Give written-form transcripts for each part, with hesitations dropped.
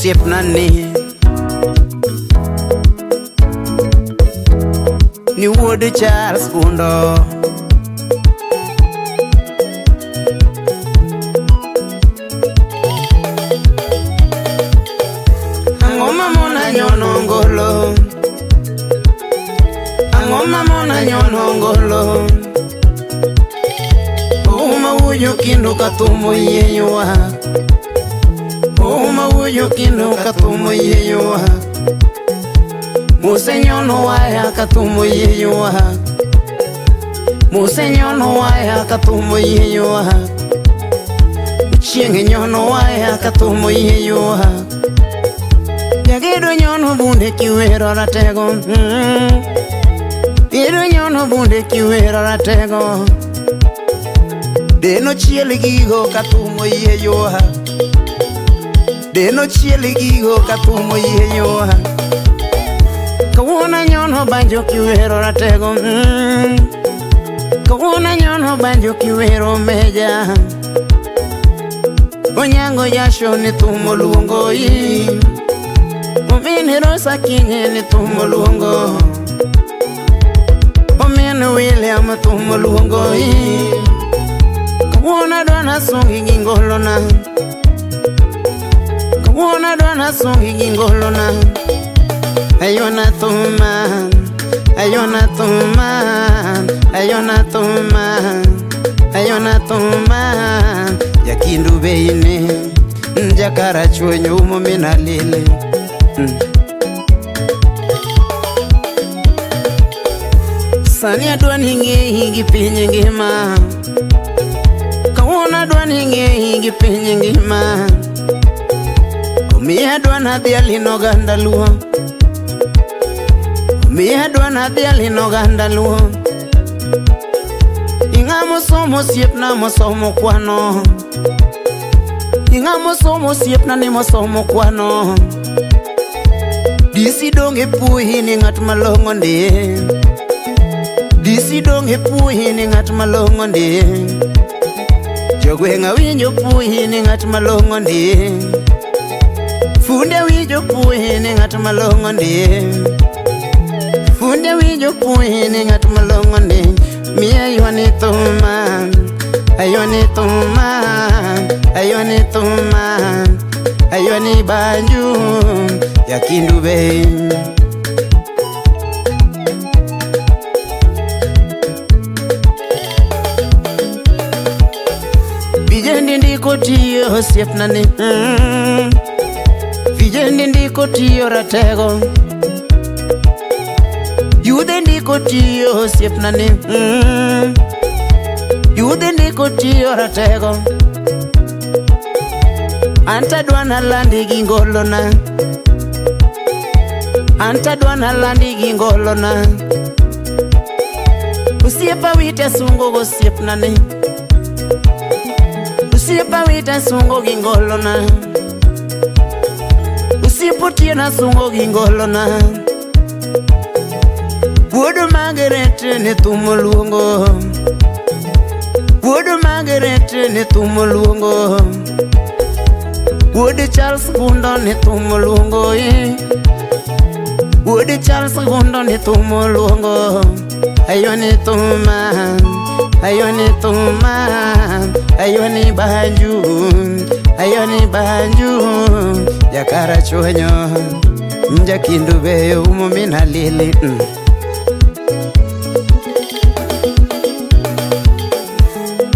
Osiepna ni ni wuod Charles Gundo. Ang'o mamona nyono ngolo? Ang'o mamona nyono ngolo? Uma wuyo kendo kathumo yie ywak. Uma wuyo kendo kathumo yie ywak. Musenyono waya kathumo yie ywak. Musenyono waya kathumo yie ywak. Chieng' nyono waya kathumo yie ywak. Jagedo nyono bunde kiwero ratego. Gedo nyono bunde kiwero ratego. Deno chiel gigo kathumo yie ywak. Deno chiel gigo kathumo yie ywak. Kawuono nyono banjo kiwero ratego. Kawuono nyono banjo kiwero meja. Onyango jasho ni thumo luongo i. Omin Rosa kinye ni thumo luongo. Omin William thumo luongo i. Kawuono adwa nasungi gi ngolona. Kawuono adwa nasungi gi ngolona. Ayona thuma, ayona thuma, ayona thuma, ayona thuma. Jakindu beine, jakarachuonyo umo mina lile. Sani adwa ni ng'eyi gi piny ngima. Kawuono adwa ni ng'eyi gi piny ngima. Omiyo adwa nadhial in oganda luo. Omiyo adwa nadhial in oganda luo. Ing'ama osomo osiepna mosomo kwano. Ing'ama osomo osiepna ni mosomo kwano. DC donge puoyi ni ng'at malong'o ndi. DC donge puoyi ni ng'at malong'o ndi. Jogweng' awinjo puoyi ni ng'at malong'o ndi. Funde winjo puoyi ni ng'at malong'o ndi. Funde winjo puoyi ni ng'at malong'o ndi. Miya ywani thuma, aywani thuma, aywani thuma, aywani banju, jakindu be. Vijendi ndiko tiyo osiepna ni. Vijendi ndiko tiyo ratego. Yudhe ndiko tiyo osiepna ni. Yudhe ndiko tiyo ratego. Anta adwa nalandi gi ngolona. Anta adwa nalandi gi ngolona. Osiepa wite sungo gosiepna ni. Osiepa wite sungo gi ngolona. Osiep otieno sungo gi ngolona. Wuod Margaret ni thumo luongo. Wuod Margaret ni thumo luongo. Wuod Charles Gundo ni thumo luongo. Wuod Charles Gundo ni thumo luongo. Ayoni thuma, ayoni thuma, ayoni banju, ayoni banju. Jakarachuonyo, jakindu beyo umo mina lili.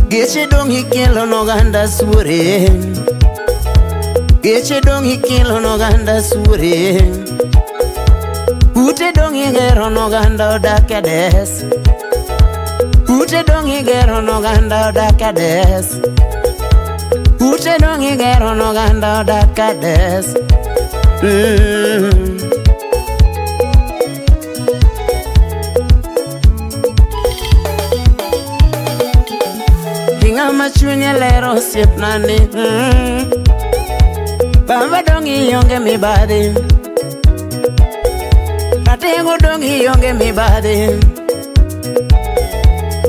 Geche dong' ikelo n'oganda suore. Geche dong' ikelo n'oganda suore. Ute dong' igero n'oganda odak e des. Ute dong' igero n'oganda odak e des. Ute dong' igero n'oganda odak e des. Ng'ama chunye ler osiepna ni. Baba dong' ionge mibadhi. Ratego dong' ionge mibadhi.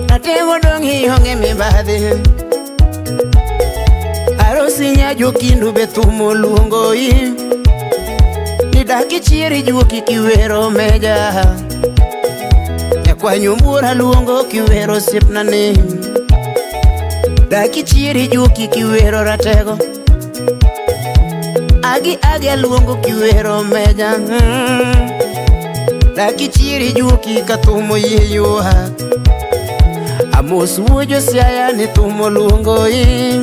Ratego dong' ionge mibadhi. Arosi nya jokindu be thumo luongo i. Dak ichieri juoki kiwero meja. Nyakwanyo buora luongo kiwero osiepna ni. Dak ichieri juoki kiwero ratego. Agi agi aluongo kiwero meja. Dak ichieri juoki ka thum oyie ywak. Amos wuo Josiaya ni thum oluongo i.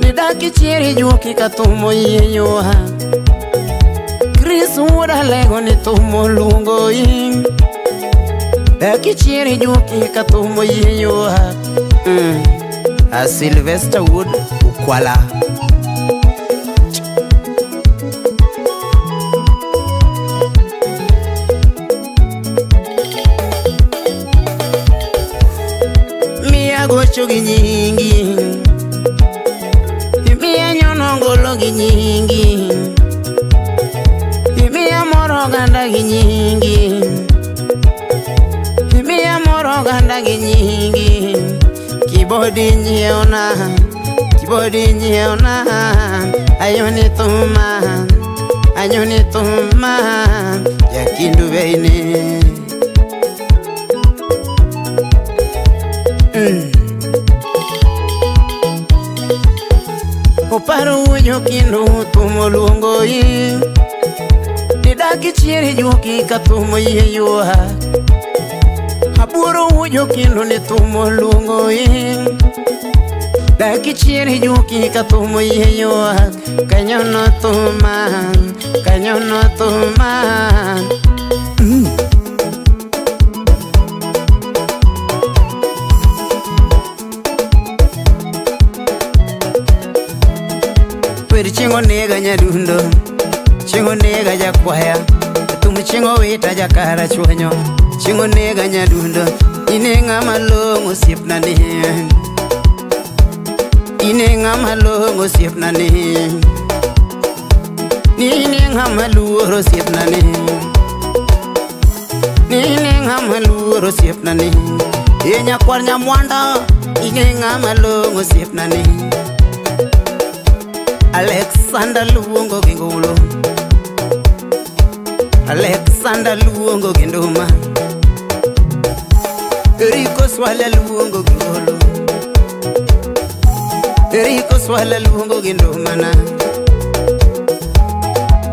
Ni dak ichieri juoki ka thum oyie ywak. Chris wuod Alego ni thum oluongo i. Dak ichieri juoki ka thum oyie ywak. A Sylvester wuod Ukwala. Miya gocho gi nyingi. Imiya nyono ngolo gi nyingi. Imiya moro oganda gi nyingi. Imiya moro oganda gi nyingi. Kibodi nyiewna, kibodi nyiewna. Ayoni thuma, anyoni thuma. Jakindu beini. Oparo wuonyo kendo thum oluongo i. Idak ichieri juoki ka thum oyie ywak. Abuoro wuoyo kendo ni thum oluongo i. Dak ichieri juoki ka thum oyie ywak. Kanyono thuma, kanyono thuma. Wer chieng' onega nyadundo, chieng' onega jakwaya, thum chieng' owita jakara chwenyo, chieng' onega nyadundo, ine ng'ama long'o osiepna ni. Ine ng'ama long'o osiepna ni. Nine ng'ama luoro osiepna ni. Nine ng'ama luoro osiepna ni. E nyakwar nyamwanda, ine ng'ama long'o osiepna ni. Alexander luongo gi ngolo. Alexander luongo gi nduma. Eriko Swale luongo gi ngolo. Eriko Swale luongo gi nduma na.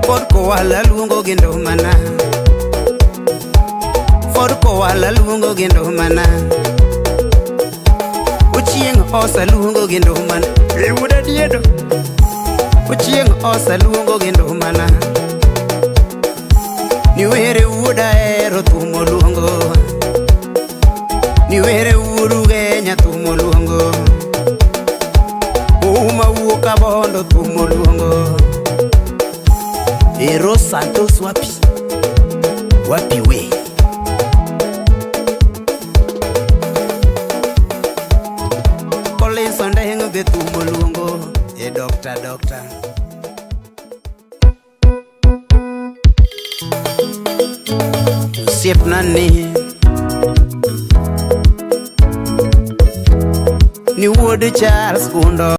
Ford Koala luongo gi nduma na. Ford Koala luongo gi nduma na. Ochieng' Osa luongo gi nduma na. E wuod adiedo. Ochieng' Osa luongo gi nduma na. Niwere wuod ahero thum oluongo. Niwere wuod Ugenya thum oluongo. Uma wuok Abondo thum oluongo. Ero Santos wapi? Wapi we? Collins Ondeng' be thum oluongo. E doctor doctor. Osiepna ni ni wuod Charles Gundo.